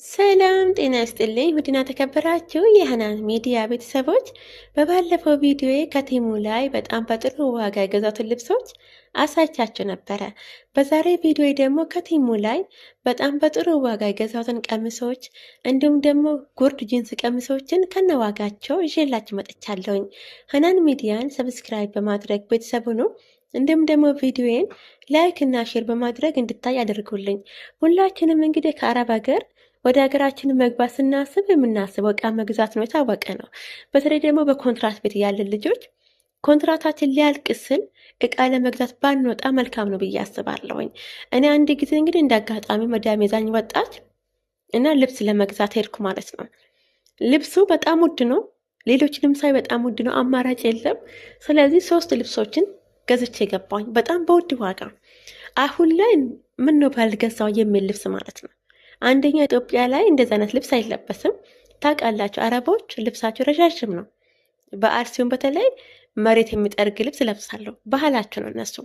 ሰላም ጤና ይስጥልኝ። ውድና ተከበራችሁ የሀናን ሚዲያ ቤተሰቦች፣ በባለፈው ቪዲዮዬ ከቴሙ ላይ በጣም በጥሩ ዋጋ የገዛሁትን ልብሶች አሳይቻችሁ ነበረ። በዛሬ ቪዲዮ ደግሞ ከቴሙ ላይ በጣም በጥሩ ዋጋ የገዛሁትን ቀሚሶች እንዲሁም ደግሞ ጉርድ ጂንስ ቀሚሶችን ከነዋጋቸው ይዤላችሁ መጥቻለሁኝ። ሀናን ሚዲያን subscribe በማድረግ ቤተሰብ ሁኑ። እንዲሁም ደግሞ ቪዲዮዬን like እና share በማድረግ እንድታይ አድርጉልኝ። ሁላችንም እንግዲህ ከአረብ ሀገር ወደ ሀገራችን መግባት ስናስብ የምናስበው እቃ መግዛት ነው፣ የታወቀ ነው። በተለይ ደግሞ በኮንትራት ቤት ያለን ልጆች ኮንትራታችን ሊያልቅ ስል እቃ ለመግዛት ባንወጣ መልካም ነው ብዬ አስባለሁኝ። እኔ አንድ ጊዜ እንግዲህ እንደ አጋጣሚ መዳሜ ይዛኝ ወጣች እና ልብስ ለመግዛት ሄድኩ ማለት ነው። ልብሱ በጣም ውድ ነው፣ ሌሎችንም ሳይ በጣም ውድ ነው፣ አማራጭ የለም። ስለዚህ 3 ልብሶችን ገዝቼ ገባሁኝ በጣም በውድ ዋጋ። አሁን ላይ ምን ነው ባልገዛው የሚል ልብስ ማለት ነው። አንደኛ ኢትዮጵያ ላይ እንደዚህ አይነት ልብስ አይለበስም። ታውቃላችሁ፣ አረቦች ልብሳቸው ረዣዥም ነው። በዓል ሲሆን በተለይ መሬት የሚጠርግ ልብስ ለብሳለሁ። ባህላቸው ነው። እነሱ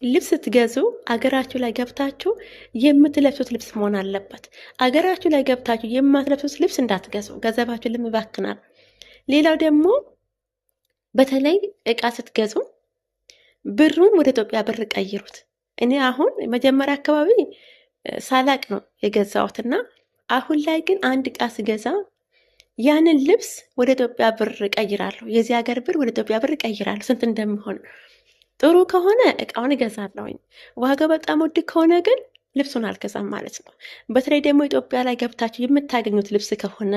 ልብስ ስትገዙ አገራችሁ ላይ ገብታችሁ የምትለብሱት ልብስ መሆን አለበት። አገራችሁ ላይ ገብታችሁ የማትለብሱት ልብስ እንዳትገዙ፣ ገንዘባችሁ ይባክናል። ሌላው ደግሞ በተለይ እቃ ስትገዙ ብሩን ወደ ኢትዮጵያ ብር ቀይሩት። እኔ አሁን መጀመሪያ አካባቢ ሳላቅ ነው የገዛሁትና አሁን ላይ ግን አንድ እቃ ስገዛ ያንን ልብስ ወደ ኢትዮጵያ ብር እቀይራለሁ። የዚህ ሀገር ብር ወደ ኢትዮጵያ ብር እቀይራለሁ፣ ስንት እንደሚሆን። ጥሩ ከሆነ እቃውን እገዛለሁኝ። ዋጋው በጣም ውድ ከሆነ ግን ልብሱን አልገዛም ማለት ነው። በተለይ ደግሞ ኢትዮጵያ ላይ ገብታችሁ የምታገኙት ልብስ ከሆነ፣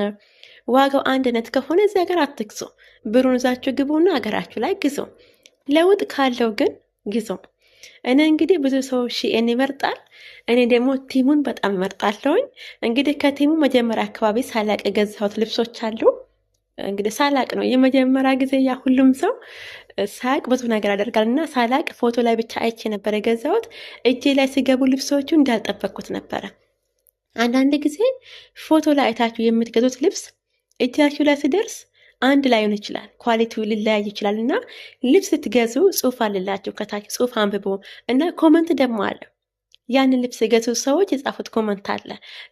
ዋጋው አንድነት ከሆነ እዚህ ሀገር አትግዙ። ብሩን ይዛችሁ ግቡና ሀገራችሁ ላይ ግዙ። ለውጥ ካለው ግን ግዙ። እኔ እንግዲህ ብዙ ሰው ሺኤን ይመርጣል። እኔ ደግሞ ቲሙን በጣም እመርጣለሁኝ። እንግዲህ ከቲሙ መጀመሪያ አካባቢ ሳላቅ የገዛሁት ልብሶች አሉ። እንግዲህ ሳላቅ ነው የመጀመሪያ ጊዜ፣ ያ ሁሉም ሰው ሳቅ ብዙ ነገር ያደርጋል እና ሳላቅ ፎቶ ላይ ብቻ አይቼ ነበር የገዛሁት። እጄ ላይ ሲገቡ ልብሶቹ እንዳልጠበቅኩት ነበረ። አንዳንድ ጊዜ ፎቶ ላይ አይታችሁ የምትገዙት ልብስ እጃችሁ ላይ ሲደርስ አንድ ላይሆን ይችላል፣ quality ው ሊለያይ ይችላል። እና ልብስ ስትገዙ ጽሁፍ አለላችሁ ከታች፣ ጽሁፍ አንብቦ እና comment ደግሞ አለ። ያንን ልብስ የገዙ ሰዎች የጻፉት comment አለ።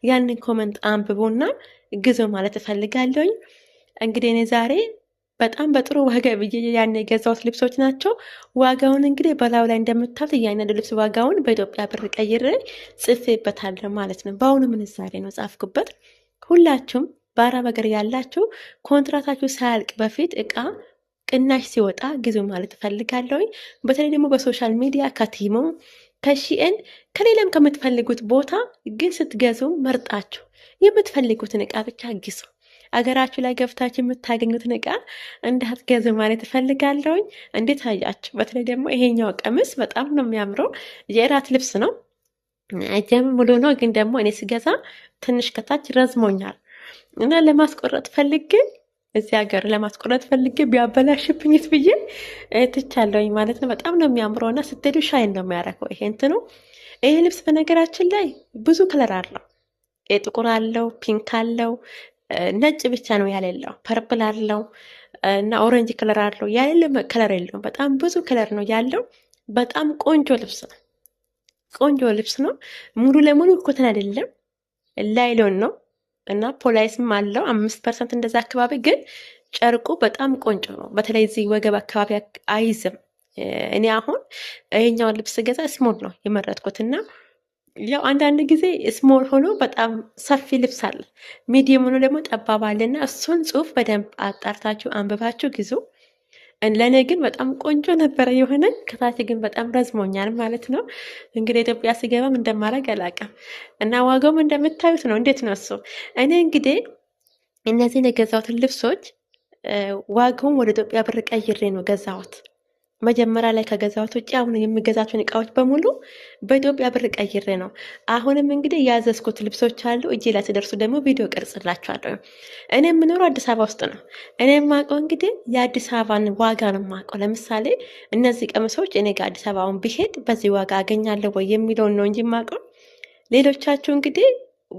ያንን comment አንብቦና ግዙ ማለት እፈልጋለሁኝ። እንግዲህ እኔ ዛሬ በጣም በጥሩ ዋጋ ብዬ ያን የገዛሁት ልብሶች ናቸው። ዋጋውን እንግዲህ በላዩ ላይ እንደምታዩት እያንዳንዱ ልብስ ዋጋውን በኢትዮጵያ ብር ቀይሬ ጽፌበታለሁ ማለት ነው። በአሁኑ ምንዛሬ ነው ጻፍኩበት። ሁላችሁም በአረብ ሀገር ያላችሁ ኮንትራታችሁ ሳያልቅ በፊት እቃ ቅናሽ ሲወጣ ግዙ ማለት እፈልጋለሁኝ። በተለይ ደግሞ በ social media ከቲሙ፣ ከሺኤን፣ ከሌላም ከምትፈልጉት ቦታ ግን ስትገዙ መርጣችሁ የምትፈልጉትን እቃ ብቻ ግዙ። አገራችሁ ላይ ገብታችሁ የምታገኙትን እቃ እንዳትገዙ ማለት እፈልጋለሁኝ። እንዴት አያችሁ? በተለይ ደግሞ ይሄኛው ቀሚስ በጣም ነው የሚያምረው። የእራት ልብስ ነው። እጀም ሙሉ ነው፣ ግን ደግሞ እኔ ስገዛ ትንሽ ከታች ረዝሞኛል እና ለማስቆረጥ ፈልጌ፣ እዚህ ሀገር ለማስቆረጥ ፈልጌ ቢያበላሽብኝስ ብዬ ትቻለሁኝ ማለት ነው። በጣም ነው የሚያምረው እና ስትሄዱ shine ነው የሚያደርገው ይሄ እንትኑ። ይሄ ልብስ በነገራችን ላይ ብዙ color አለው። ጥቁር አለው፣ pink አለው፣ ነጭ ብቻ ነው ያሌለው። Purple አለው እና orange color አለው። ያሌለ color የለውም። በጣም ብዙ color ነው ያለው። በጣም ቆንጆ ልብስ ነው። ቆንጆ ልብስ ነው። ሙሉ ለሙሉ cotton አይደለም፣ ላይሎን ነው እና ፖላይስም አለው 5% እንደዛ አካባቢ፣ ግን ጨርቁ በጣም ቆንጆ ነው። በተለይ እዚህ ወገብ አካባቢ አይዝም። እኔ አሁን ይሄኛውን ልብስ ገዛ small ነው የመረጥኩት እና ያው አንዳንድ ጊዜ small ሆኖ በጣም ሰፊ ልብስ አለ፣ medium ሆኖ ደግሞ ጠባብ አለና እሱን ጽሁፍ በደንብ አጣርታችሁ አንብባችሁ ግዙ። ለእኔ ግን በጣም ቆንጆ ነበረ የሆነ፣ ከታች ግን በጣም ረዝሞኛል ማለት ነው። እንግዲህ ኢትዮጵያ ስገባም እንደማደርግ አላውቅም እና ዋጋውም እንደምታዩት ነው። እንዴት ነው እሱ? እኔ እንግዲህ እነዚህን የገዛሁትን ልብሶች ዋጋውን ወደ ኢትዮጵያ ብር ቀይሬ ነው ገዛሁት። መጀመሪያ ላይ ከገዛሁት ውጭ አሁን የሚገዛቸውን እቃዎች በሙሉ በኢትዮጵያ ብር ቀይሬ ነው። አሁንም እንግዲህ ያዘዝኩት ልብሶች አሉ። እጄ ላይ ሲደርሱ ደግሞ ቪዲዮ ቀርጽላችኋለሁ። እኔ የምኖረው አዲስ አበባ ውስጥ ነው። እኔ የማውቀው እንግዲህ የአዲስ አበባን ዋጋ ነው የማውቀው። ለምሳሌ እነዚህ ቀሚሶች እኔ ጋር አዲስ አበባ አሁን ብሄድ በዚህ ዋጋ አገኛለሁ ወይ የሚለውን ነው እንጂ የማውቀው። ሌሎቻችሁ እንግዲህ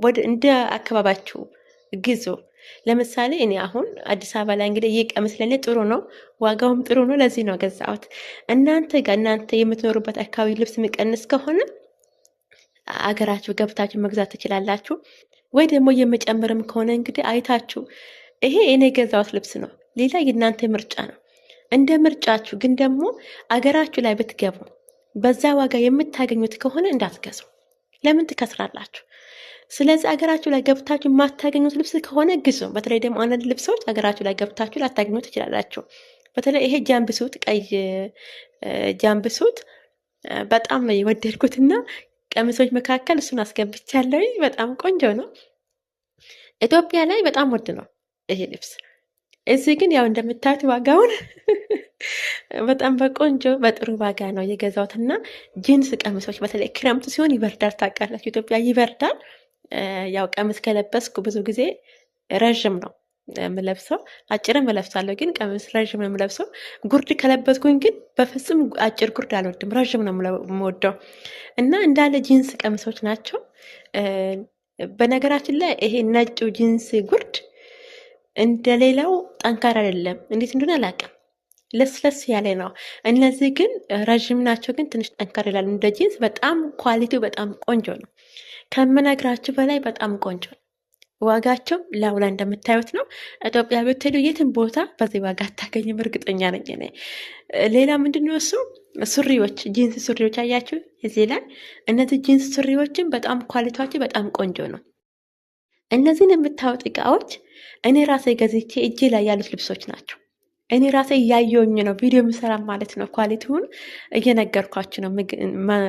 ወደ እንደ አካባቢያችሁ ግዙ። ለምሳሌ እኔ አሁን አዲስ አበባ ላይ እንግዲህ ይህ ቀሚስ ለእኔ ጥሩ ነው፣ ዋጋውም ጥሩ ነው። ለዚህ ነው ገዛሁት። እናንተ ጋር እናንተ የምትኖሩበት አካባቢ ልብስ የሚቀንስ ከሆነ አገራችሁ ገብታችሁ መግዛት ትችላላችሁ። ወይ ደግሞ የመጨመርም ከሆነ እንግዲህ አይታችሁ ይሄ እኔ የገዛሁት ልብስ ነው፣ ሌላ የእናንተ ምርጫ ነው። እንደ ምርጫችሁ ግን ደግሞ አገራችሁ ላይ ብትገቡ በዛ ዋጋ የምታገኙት ከሆነ እንዳትገዙ። ለምን ትከስራላችሁ? ስለዚህ አገራችሁ ላይ ገብታችሁ የማታገኙት ልብስ ከሆነ ግዙ። በተለይ ደግሞ አንዳንድ ልብሶች አገራችሁ ላይ ገብታችሁ ላታገኙ ትችላላችሁ። በተለይ ይሄ jumpsuit፣ ቀይ jumpsuit በጣም ነው የወደድኩትና ቀሚሶች መካከል እሱን አስገብቻለሁ። በጣም ቆንጆ ነው። ኢትዮጵያ ላይ በጣም ውድ ነው ይሄ ልብስ። እዚህ ግን ያው እንደምታዩት ዋጋውን በጣም በቆንጆ በጥሩ ዋጋ ነው የገዛሁትና ጂንስ ቀሚሶች በተለይ ክረምቱ ሲሆን ይበርዳል፣ ታውቃላችሁ፣ ኢትዮጵያ ይበርዳል። ያው ቀሚስ ከለበስኩ ብዙ ጊዜ ረዥም ነው የምለብሰው፣ አጭርም እለብሳለሁ፣ ግን ቀሚስ ረዥም ነው የምለብሰው። ጉርድ ከለበስኩኝ ግን በፍጹም አጭር ጉርድ አልወድም፣ ረዥም ነው የምወደው እና እንዳለ ጂንስ ቀሚሶች ናቸው። በነገራችን ላይ ይሄ ነጩ ጂንስ ጉርድ እንደሌላው ጠንካራ አይደለም። እንዴት እንደሆነ አላውቅም። ለስለስ ያለ ነው። እነዚህ ግን ረዥም ናቸው፣ ግን ትንሽ ጠንካራ ይላሉ። እንደ ጂንስ በጣም quality ው በጣም ቆንጆ ነው። ከምነግራችሁ በላይ በጣም ቆንጆ ነው። ዋጋቸው ላውላ እንደምታዩት ነው። ኢትዮጵያ ብትሄዱ የትም ቦታ በዚህ ዋጋ አታገኝም፣ እርግጠኛ ነኝ እኔ። ሌላ ምንድን ነው እሱ ሱሪዎች፣ ጂንስ ሱሪዎች አያችሁ እዚህ ላይ። እነዚህ ጂንስ ሱሪዎችን በጣም quality ያቸው በጣም ቆንጆ ነው። እነዚህን የምታዩት እቃዎች እኔ ራሴ ገዝቼ እጄ ላይ ያሉት ልብሶች ናቸው። እኔ ራሴ እያየሁኝ ነው ቪዲዮ የምሰራ ማለት ነው። quality ውን እየነገርኳችሁ ነው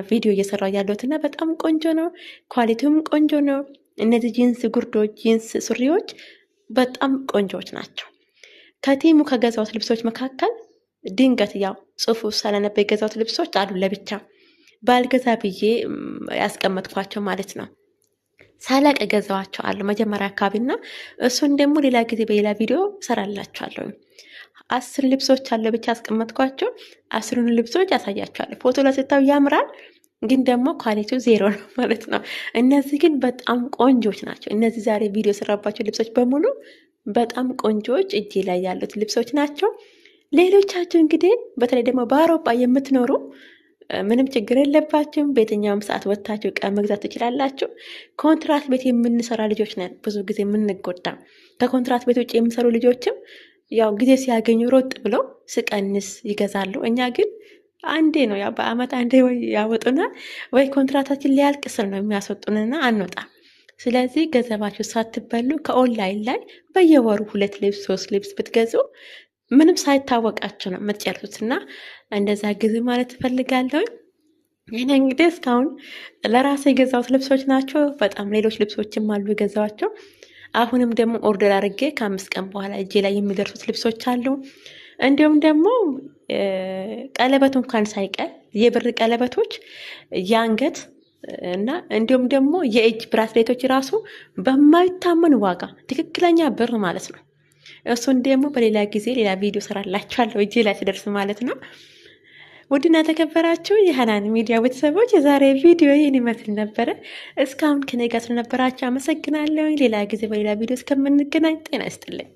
ቪዲዮ እየሰራ ያለሁት እና በጣም ቆንጆ ነው። quality ውም ቆንጆ ነው። እነዚህ ጂንስ ጉርዶች፣ ጂንስ ሱሪዎች በጣም ቆንጆዎች ናቸው። ከ Temu ከገዛሁት ልብሶች መካከል ድንገት ያው ጽሑፉ ሳላነብ የገዛሁት ልብሶች አሉ ለብቻ ባልገዛ ብዬ ያስቀመጥኳቸው ማለት ነው። ሳላቅ ገዛዋቸው አሉ መጀመሪያ አካባቢና እሱን ደግሞ ሌላ ጊዜ በሌላ ቪዲዮ እሰራላችኋለሁ። 10 ልብሶች አለ ብቻ ያስቀመጥኳቸው 10ን ልብሶች ያሳያችኋለሁ። ፎቶ ላይ ስታዩ ያምራል፣ ግን ደግሞ quality ው ዜሮ ነው ማለት ነው። እነዚህ ግን በጣም ቆንጆች ናቸው። እነዚህ ዛሬ ቪዲዮ የሰራባቸው ልብሶች በሙሉ በጣም ቆንጆች እጄ ላይ ያሉት ልብሶች ናቸው። ሌሎቻችሁ እንግዲህ በተለይ ደግሞ በአውሮፓ የምትኖሩ ምንም ችግር የለባችሁም። በየትኛውም ሰዓት ወጥታችሁ ዕቃ መግዛት ትችላላችሁ። ኮንትራት ቤት የምንሰራ ልጆች ነን ብዙ ጊዜ የምንጎዳ። ከኮንትራት ቤት ውጭ የሚሰሩ ልጆችም ያው ጊዜ ሲያገኙ ሮጥ ብለው ስቀንስ ይገዛሉ። እኛ ግን አንዴ ነው ያው በአመት አንዴ ወይ ያወጡናል ወይ ኮንትራታችን ሊያልቅ ስል ነው የሚያስወጡንና አንወጣም። ስለዚህ ገንዘባችሁ ሳትበሉ ከኦንላይን ላይ በየወሩ 2 ልብስ 3 ልብስ ብትገዙ ምንም ሳይታወቃችሁ ነው የምትጨርሱትና እንደዛ ግዙ ማለት እፈልጋለሁ። እኔ እንግዲህ እስካሁን ለራሴ የገዛሁት ልብሶች ናቸው። በጣም ሌሎች ልብሶችም አሉ የገዛኋቸው። አሁንም ደግሞ order አድርጌ ከ5 ቀን በኋላ እጄ ላይ የሚደርሱት ልብሶች አሉ። እንዲሁም ደግሞ ቀለበት እንኳን ሳይቀር የብር ቀለበቶች፣ የአንገት እና እንዲሁም ደግሞ የእጅ bracelet ኦች ራሱ በማይታመን ዋጋ ትክክለኛ ብር ማለት ነው። እሱን ደግሞ በሌላ ጊዜ ሌላ ቪዲዮ ሰራላችኋለሁ እጄ ላይ ሲደርስ ማለት ነው። ውድና ተከበራችሁ የሀናን ሚዲያ ቤተሰቦች የዛሬ ቪዲዮ ይህን ይመስል ነበረ። እስካሁን ከኔ ጋር ስለነበራችሁ አመሰግናለሁ። ሌላ ጊዜ በሌላ ቪዲዮ እስከምንገናኝ ጤና ይስጥልኝ።